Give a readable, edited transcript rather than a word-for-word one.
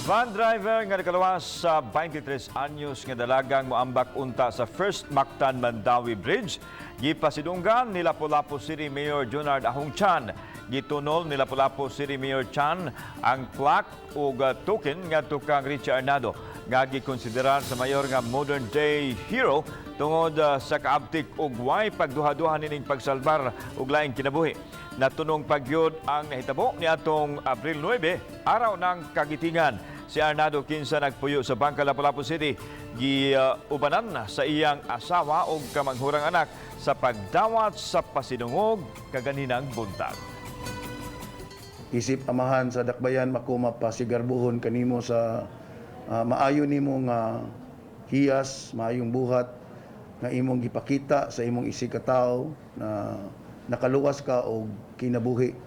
Van driver nga nakaluwas sa 23 anyos nga dalagang moambak unta sa First Mactan Mandaue Bridge gipasidunggan ni Lapu-Lapu City Mayor Junard Ahong Chan. Gitunol ni Lapu-Lapu City Mayor Chan ang plaque ug token ngadto kang Richie Arnado nga gikonsiderar sa mayor nga modern day hero tungod sa kaabtik ug way pagduha-duha nining pagsalbar og laing kinabuhi. Natunong pagyud ang nahitabo niadtong Abril 9, Araw ng Kagitingan. Si Arnado, kinsa nagpuyo sa Bangka, Lapu-Lapu City, giubanan sa iyang asawa ug kamanghurang anak sa pagdawat sa pasidungog kaganinang buntag. Isip amahan sa dakbayan, makuma pasigarbuhon kanimo sa maayo nimo nga hiyas, maayong buhat nga imong gipakita sa imong isig katawo na nakaluwas ka og kinabuhi.